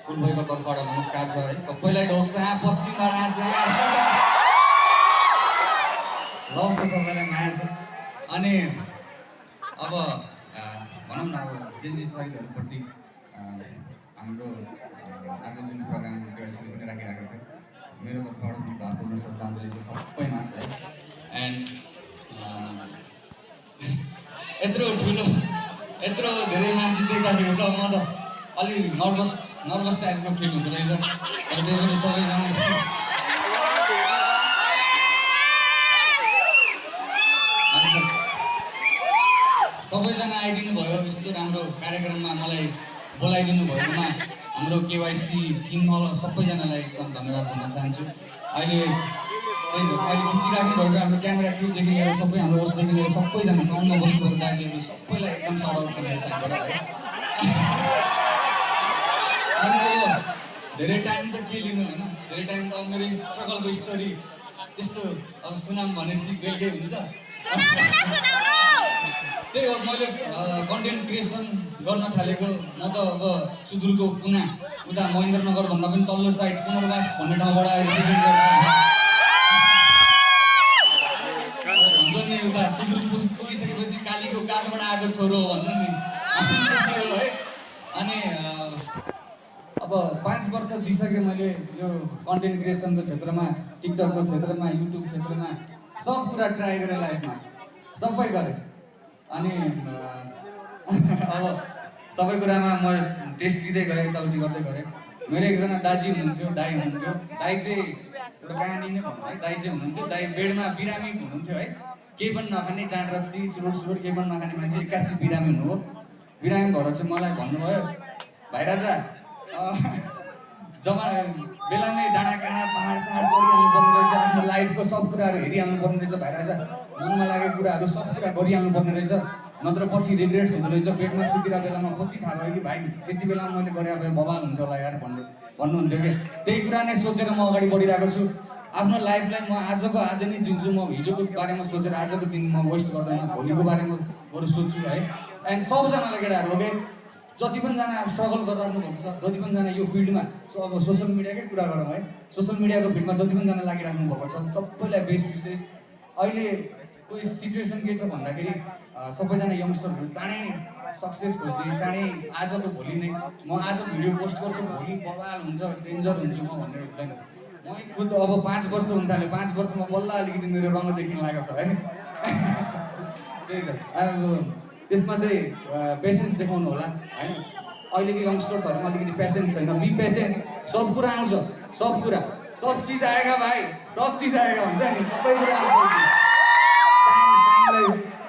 कुलभाइको तर्फबाट नमस्कार छ है सबैलाई ढोक्छ पश्चिम डाँडा छ लभ छ सबैलाई माया छ अनि अब भनौँ न अब जेन्जी साइडहरूप्रति हाम्रो आज जुन प्रोग्राम क्रियाशील पनि राखिरहेको थियो मेरो तर्फबाट पनि भावपूर्ण श्रद्धाञ्जली चाहिँ सबैमा छ है एन्ड यत्रो धेरै मान्छे देख्दाखेरि त म त अलि नर्भस टाइपको फिल हुँदो रहेछ तर त्यही पनि सबैजना आइदिनु भयो यस्तो राम्रो कार्यक्रममा मलाई बोलाइदिनु भएकोमा हाम्रो केवाइसी टिम सबैजनालाई एकदम धन्यवाद भन्न चाहन्छु अहिले खिचिराख्नु भएको हाम्रो क्यामेरा क्रुदेखि लिएर सबै हाम्रो होस्टदेखि लिएर सबैजना साउन्डमा बस्नुभएको दाजुहरू सबैलाई एकदम साउट आउट छ मेरो साइडबाट है अनि अब धेरै टाइम त के लिनु होइन धेरै टाइम त अब मेरो स्ट्रगलको स्टोरी त्यस्तो अब सुनाम भनेपछि बेलुकै हुन्छ त्यही हो मैले कन्टेन्ट क्रिएसन गर्न थालेको म त अब सुदूरको कुना उता महेन्द्रनगरभन्दा पनि तल्लो साइड पुनर्वास भन्ने ठाउँबाट आएर प्रेजेन्ट गर्छ भन्छ नि उता सुदूर पुगिसकेपछि कालीको काखबाट आएको छोरो भन्छ नि है अनि अब 5 वर्ष दिइसकेँ मैले यो कन्टेन्ट क्रिएसनको क्षेत्रमा टिकटकको क्षेत्रमा युट्युब क्षेत्रमा सब कुरा ट्राई गरेँ लाइफमा सबै गरेँ अनि अब सबै कुरामा म टेस्ट दिँदै गएँ यताउति गर्दै गरेँ मेरो एकजना दाजी हुनुहुन्थ्यो दाई हुनुहुन्थ्यो दाई चाहिँ एउटा कहानी नै भनौँ है दाई चाहिँ हुनुहुन्थ्यो दाई बेडमा बिरामी हुनुहुन्थ्यो है केही पनि नखाने चाँड रक्सी चुरोट केही पनि नखाने मान्छे 81 बिरामी हुनु हो बिरामी भएर चाहिँ मलाई भन्नुभयो भाइ राजा बेलामै डाँडा काँडा पहाड सहाड चढिहाल्नु पर्ने रहेछ आफ्नो लाइफको सब कुराहरू हेरिहाल्नु पर्ने रहेछ भाइ राजा मनमा लागेको कुराहरू सब कुरा गरिहाल्नु पर्ने रहेछ नत्र पछि रिग्रेट्स हुँदो रहेछ बेडमा सुतिरहेको बेलामा पछि थाहा भयो कि भाइ त्यति बेला मैले गरे भए बवाल हुन्थ्यो होला यार भन्नुहुन्थ्यो कि त्यही कुरा नै सोचेर म अगाडि बढिरहेको छु आफ्नो लाइफलाई म आजको आज नै जिन्छु म हिजोको बारेमा सोचेर आजको दिन म वेस्ट गर्दैन भोलिको बारेमा बरु सोच्छु है एन्ड सबजनालाई केटाहरू हो कि जति पनि जना स्ट्रगल गरिरहनु भएको छ जति पनि जना यो फिल्डमा अब सोसियल मिडियाकै कुरा गरौँ है सोसियल मिडियाको फिल्डमा जति पनि जना लागिराख्नु भएको छ सबैलाई बेस्ट विशेष अहिलेको सिचुएसन के छ भन्दाखेरि सबैजना यङ्स्टरहरू चाँडै सक्सेस खोज्ने चाँडै आजको भोलि नै म आज भिडियो पोस्ट गर्छु भोलि बवाल हुन्छ डेन्जर हुन्छु म भनेर हुँदैन म खुद अब 5 वर्ष हुन थाल्यो 5 वर्षमा बल्ल अलिकति मेरो रङ देखिन लागेको छ है त्यही त अब त्यसमा चाहिँ पेसेन्स देखाउनु होला होइन अहिलेको यङ्स्टर्सहरूमा अलिकति पेसेन्स छैन बी पेसेन्स सब कुरा आउँछ सब कुरा सब चिज आएगा भाइ सब चिज आएगा हुन्छ नि सबै कुरा आउँछ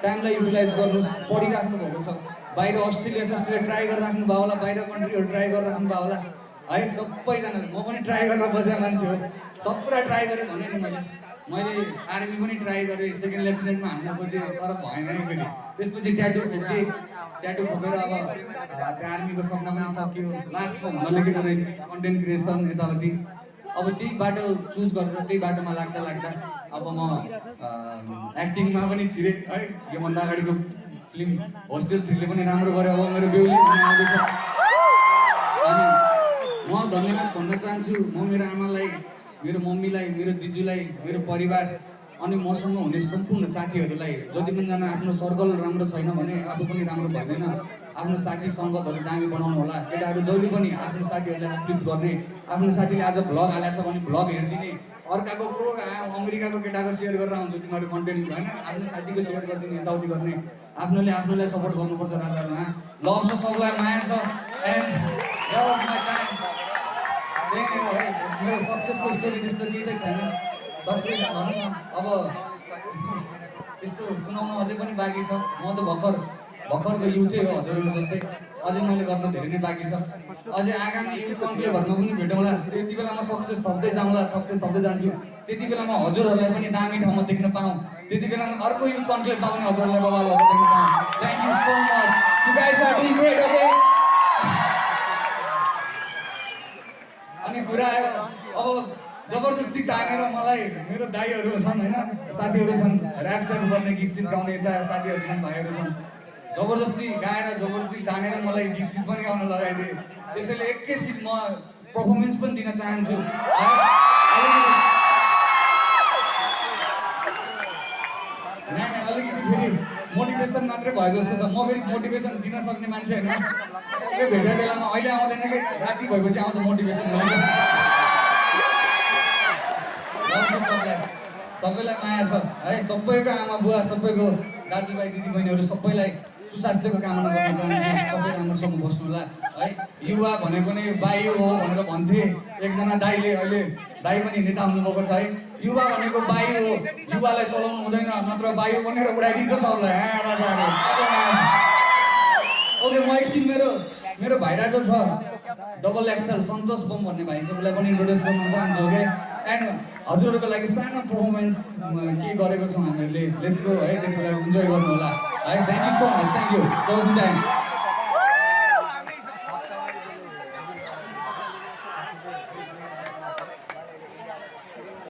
टाइमलाई युटिलाइज गर्नुहोस् पढिराख्नु भएको छ बाहिर अस्ट्रेलिया ट्राई गरिराख्नु भयो होला बाहिर कन्ट्रीहरू ट्राई गरिराख्नु भयो होला है सबैजनाले म पनि ट्राई गरेर बसेको मान्छे हो सब कुरा ट्राई गरेँ भने नि मैले आर्मी पनि ट्राई गरेँ सेकेन्ड लेफ्टिनेन्टमा हाल्नु खोजेँ तर भएन है फेरि त्यसपछि ट्याटु खोपेर अब त्यो आर्मीको सपना पनि सकियो लास्टमा हुन लेखेको रहेछ कन्टेन्ट क्रिएसन यताउति अब त्यही बाटो चुज गरेर त्यही बाटोमा लाग्दा अब म एक्टिङमा पनि छिरेँ है योभन्दा अगाडिको फिल्म होस्टेल 3 ले पनि राम्रो गऱ्यो अब मेरो बेहुली हुन आउँदैछ अनि म धन्यवाद भन्न चाहन्छु म मेरो आमालाई मेरो मम्मीलाई मेरो दिजूलाई मेरो परिवार अनि मसँग हुने सम्पूर्ण साथीहरूलाई जति पनि जना आफ्नो सर्कल राम्रो छैन भने आफू पनि राम्रो भइदैन आफ्नो साथी सङ्गतहरू दामी बनाउनु होला केटाहरू जहिले पनि आफ्नो साथीहरूलाई अपलिफ्ट गर्ने आफ्नो साथीले आज भ्लग हालेको छ भने भ्लग हेरिदिने अर्काको अमेरिकाको केटाको सेयर गरेर आउँछ तिमीहरू कन्टेन्ट होइन आफ्नो साथीको सेयर गरिदिने यताउति गर्ने आफ्नोले सपोर्ट गर्नुपर्छ राजाहरूमा लभ छ सबलाई माया छ and that was my time त्यही नै हो है मेरो सक्सेसको स्टोरी त्यस्तो केही त छैन सक्सेस भनौँ न अब त्यस्तो सुनाउन अझै पनि बाँकी छ म त भर्खरको युथै हो हजुरहरू जस्तै अझै मैले गर्न धेरै नै बाँकी छ अझै आगामी युथ कन्क्लेभरमा पनि भेटौँला त्यति बेला म सक्सेस थप्दै जान्छु त्यति बेला म हजुरहरूलाई पनि दामी ठाउँमा देख्न पाऊँ त्यति बेला अर्को युथ कन्क्लेभमा पनि हजुरहरूलाई बवाल भएर देख्न पाऊँ thank you so much you guys are doing great okay अनि कुरा आयो अब जबरजस्ती तानेर मलाई मेरो दाईहरू छन् होइन साथीहरू छन् ऱ्याप स्याप गर्ने गीत सित गाउने यता साथीहरू छन् भाइहरू छन् जबरजस्ती गाएर जबरजस्ती तानेर मलाई गीत सित पनि गाउन लगाइदिए त्यसैले एकैछिन म पर्फर्मेन्स पनि दिन चाहन्छु है अलिकति अलिकति फेरि मोटिभेसन मात्रै भयो जस्तो छ। म फेरि मोटिभेसन दिन सक्ने मान्छे होइन। त्यो भेटेर बेलामा अहिले आउँदैन कि राति भएपछि आउँछ मोटिभेसन सबैलाई माया छ है। सबैको आमा बुवा सबैको दाजुभाइ दिदीबहिनीहरू सबैलाई सुस्वास्थ्यको कामना गर्न चाहन्छु। सबै राम्रोसँग बस्नुहोला है। युवा भनेको नै बायो हो भनेर भन्थे एकजना दाइले, अहिले दाइ पनि नेता हुनुभएको छ है। युवा भनेको बायो हो, युवालाई चलाउनु हुँदैन नत्र बायो बनेर उडाइदिन्छ सबलाई। राजाहरू ओके, म एकछिन मेरो भाइराज छ डबल एक्सएल सन्तोष बम भन्ने भाइ छ, उसलाई पनि इन्ट्रोड्युस गर्न चाहन्छु। ओके, एन्ड हजुरहरूको लागि सानो पर्फर्मेन्स के गरेको छौँ हामीहरूले। लेट्स गो है, त्यतिखेर इन्जोय गर्नु होला है। Thank you so much, thank you.